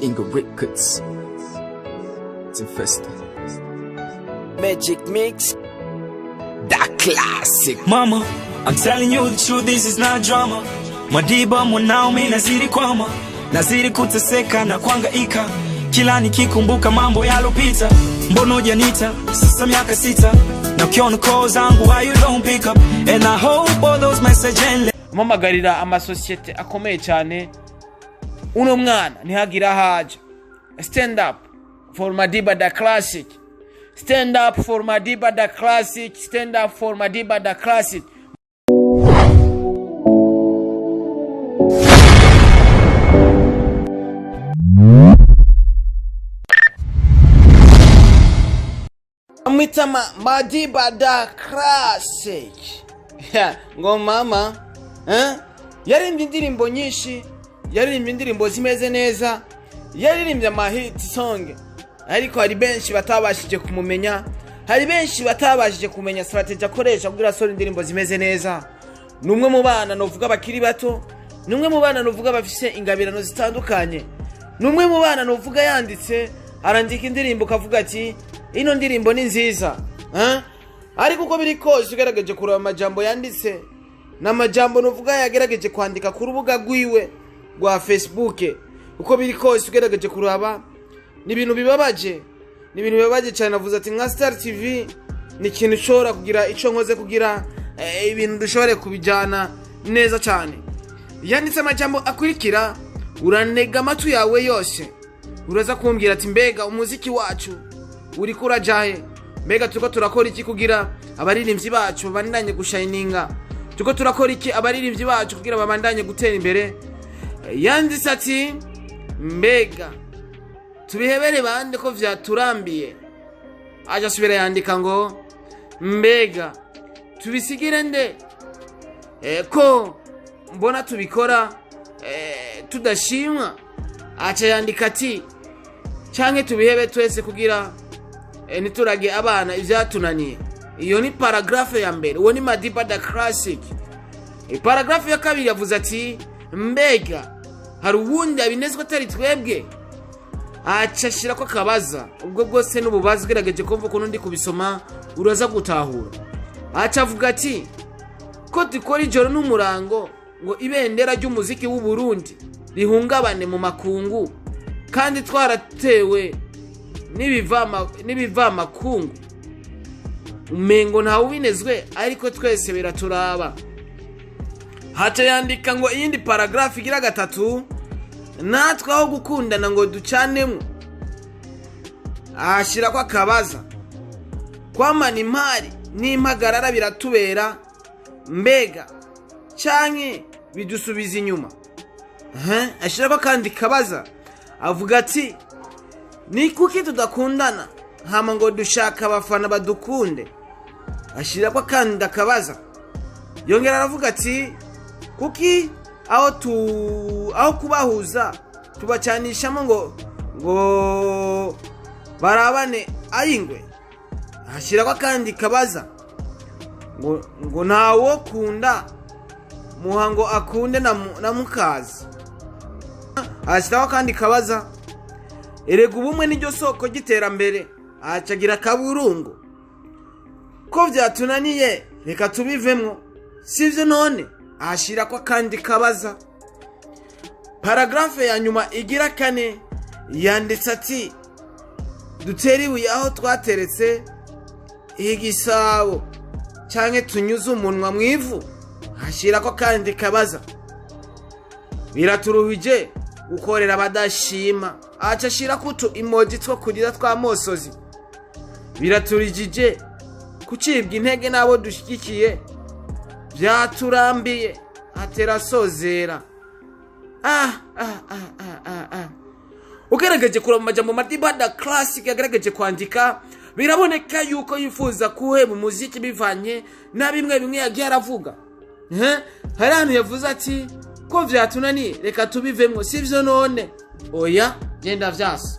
Inga Records. It's infested. Magic Mix. That classic. Mama, I'm telling you the truth, this is not drama. Madiba mwanao mi nazidi kwama, nazidi kuteseka na kuhangaika, kila nikikumbuka mambo yalopita. Mbona hujanita sasa miaka 6 na ukiona call zangu why you don't pick up and I hope all those messages Mpamagarira amasosiyete akomeye cyane, uno mwana ntihagire ahaja. Stand up for Madiba da Classic, stand up for Madiba da Classic, stand up for Madiba da Classic. Amwita Madiba da Classic. Ya, ngo mama, eh? Yaririmbye indirimbo nyinshi, yaririmbye indirimbo zimeze neza, yaririmbye ama hit song, ariko hari benshi batabashije kumumenya, hari benshi batabashije kumenya strategy akoresha kugira asore indirimbo zimeze neza. Ni umwe mu bana novuga bakiri bato, ni umwe mu bana novuga bafise ingabirano zitandukanye, ni umwe mu bana novuga yanditse arandika indirimbo ukavuga ati ino ndirimbo ni nziza, eh? Ariko uko biri kose ugerageje kureba amajambo yanditse, ni amajambo novuga yagerageje kwandika ku rubuga rwiwe rwa Facebook. Uko biri kose ugerageje kuraba ni ibintu bibabaje, ni ibintu bibabaje cyane. Avuze ati nka Star TV ni ikintu ushobora kugira icyo nkoze kugira ibintu dushobore kubijyana neza cyane. Yanditse amajambo akurikira, uranega amatwi yawe yose, uraza kumbwira ati mbega umuziki wacu uri kurajahe, mbega turiko turakora iki kugira abaririmbyi bacu babandanye gushininga, turiko turakora iki abaririmbyi bacu kugira babandanye gutera imbere. Yanditse ati mbega tubihebere bande ko vyaturambiye. Aja asubira yandika ngo mbega tubisigire nde, ko mbona tubikora tudashimwa. Aca yandika ati canke tubihebe twese kugira ntiturage abana ivyatunaniye. Iyo ni paragraphe ya mbere, uwo ni Madiba da Classic. Paragraphe ya kabiri yavuze ati mbega hari uwundi abinezwe atari twebwe. Aca ashirako akabaza, ubwo bwose n'ububaza, ugerageje kumva ukuntu ndi kubisoma uraza gutahura. Aca avuga ati ko dukora ijoro n'umurango ngo ibendera ry'umuziki w'u Burundi rihungabane mu makungu, kandi twaratewe n'ibivamakungu, umengo ntawe ubinezwe ariko twese biraturaba. Haca yandika ngo iyindi paragraphe igira gatatu, natwe aho gukundana ngo ducanemo. Ashirako akabaza, kwamana impari n'impagarara biratubera, mbega canke bidusubiza inyuma. Ashirako kandi kabaza avuga ati ni kuki tudakundana hama ngo dushaka abafana badukunde. Ashirako kandi akabaza, yongera aravuga ati kuki aho kubahuza tubacanishamo ngo barabane ayingwe. Ashirako kandi kabaza ngo ntawo kunda muha ngo akunde na mukazi. Ashirako kandi kabaza erega ubumwe niryo soko ry'iterambere. Acagira kaburungu ko vyatunaniye reka tubivemwo, sivyo none. Ashirako kandi kabaza. Paragraphe ya nyuma igira kane yanditse ati dutere ibuye aho twateretse igisabo canke tunyuze umunwa mwivu. Ashirako kandi kabaza biraturuhije gukorera abadashima. Aca ashirako utu emoji two kurira twa mosozi. Biraturijije kucibwa intege n'abo dushigikiye, byaturambiye. Atera sozera. Ugerageje kuraba amajambo Madiba da Classic yagerageje kwandika, biraboneka yuko yifuza kuheba umuziki bivanye na bimwe bimwe yagiye aravuga. Hari ahantu yavuze ati ko vyatunaniye reka tubivemwo, sivyo none? Oya, genda vyase.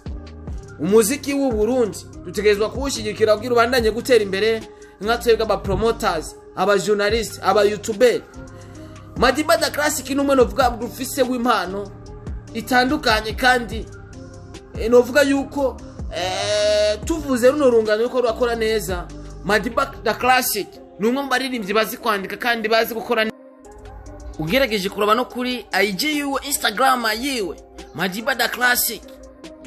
Umuziki w'u Burundi dutegerezwa kuwushyigikira kugira ubandanye gutera imbere, nka twebwe aba promoters, aba journalists, aba youtubers. Madiba da Classic ni umwe novuga rufise w'impano itandukanye kandi Novuga yuko tuvuze runo rungano yuko rurakora neza. Madiba the Classic ni umwe mu baririmbyi bazi kwandika kandi bazi gukora. Ugerageje kuraba no kuri IG yiwe, Instagram yiwe, Madiba the Classic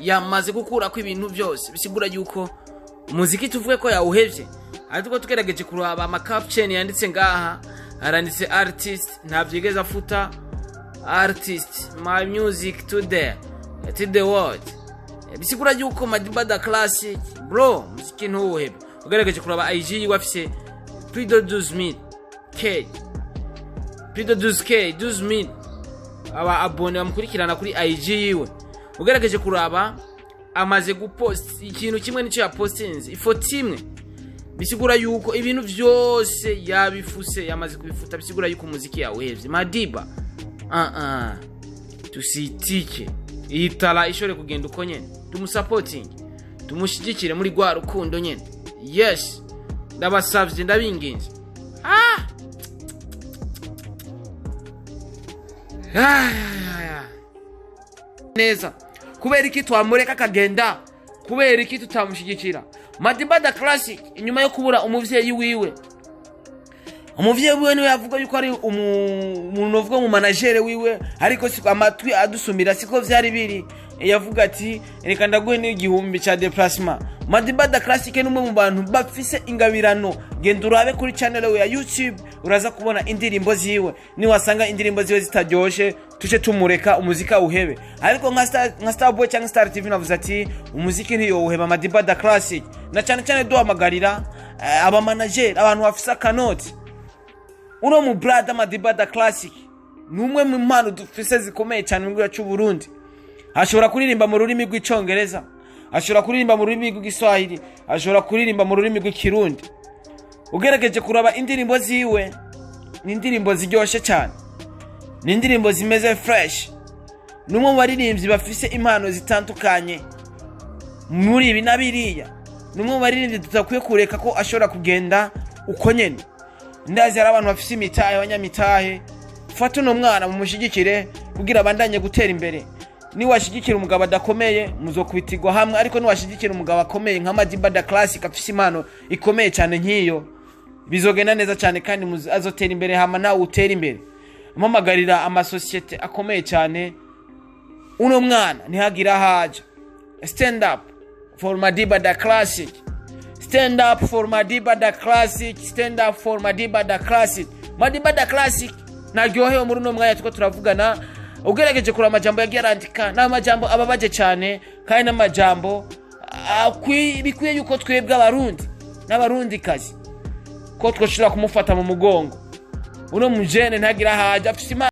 yamaze gukurako ibintu byose, bisigura yuko umuziki tuvuge ko yawuhevye. Ariko tugerageje kuraba ama caption yanditse ngaha, aranditse artist, ntavyigeze afuta artist, my music to the world. Bisigura yuko Madiba the Classic, bro, muziki ntuwuhebe. Ugerageje kuraba IG yiwe, afise plus de 12,000 k, plus de 12K, 12,000 aba abonnés bamukurikirana kuri IG yiwe. Ugerageje kuraba, amaze gupost ikintu kimwe, nicyo yapostinze, ifoto imwe, bisigura yuko ibintu vyose yabifuse, yamaze kubifuta, bisigura yuko umuziki yawuhevye. Madiba, tusitike iyi tara ishobore kugenda uko nyene, tumusapotinge, tumushyigikire muri rwa rukundo nyene. Yes, ndabasavye, ndabinginze. Ah, ah. Neza, kubera iki twamureka akagenda? Kubera iki tutamushyigikira? Madiba the Classic, inyuma yo kubura umuvyeyi wiwe, umuvyeyi wiwe niwe yavuga yuko ari umuntu uvuga mu manager wiwe, ariko siko amatwi adusumira, siko vyari biri. Yavuga ati: "Reka ndaguhe n'igihumbi ca déplacement." Madiba the Classic ni umwe mu bantu bafise ingabirano. Genda urabe kuri channel ya YouTube, uraza kubona indirimbo ziwe. Niwasanga indirimbo ziwe zitaryoshe, tuce tumureka umuziki awuhebe. Ariko nka Starboy cyangwa Star TV navuze ati umuziki ntiyowuheba Madiba the Classic. Na cyane cyane duhamagarira aba manager, abantu bafise akanoti, uno mu brother Madiba the Classic ni umwe mu mpano dufise zikomeye cyane mu gihugu cy'u Burundi. Ashobora kuririmba mu rurimi rw'Icongereza, ashobora kuririmba mu rurimi rw'Igiswahili, ashobora kuririmba mu rurimi rw'Ikirundi. Ugerageje kuraba indirimbo ziwe, ni indirimbo ziryoshe cyane, ni indirimbo zimeze fresh. Ni umwe mu baririmbyi bafise impano zitandukanye muri ibi na biriya. Ni umwe mu baririmbyi tudakwiye kureka ko ashobora kugenda uko nyene. Ndazi hari abantu bafise imitahe, abanyamitahe, fata uno mwana mumushyigikire kugira abandanye gutera imbere. Niwashyigikira umugabo adakomeye, muzokubitirwa hamwe, ariko niwashyigikira umugabo akomeye nka Madiba the Classic, afise impano ikomeye cyane nk'iyo, bizogenda neza cyane kandi azotera imbere, hama nawe utera imbere. Mpamagarira amasosiyete akomeye cyane, uno mwana ntihagire ahaja. Stand up for Madiba the Classic, stand up for Madiba the Classic, stand up for Madiba the Classic. Madiba the Classic naryohewe muri uno mwanya tuko turavugana. Ugerageje kureba amajambo yagiye arandika, ni amajambo ababaje cyane kandi n'amajambo bikwiye yuko twebwe Abarundi n'Abarundikazi ko twoshobora kumufata mu mugongo. Uno mujene ntagira haja, afise impano.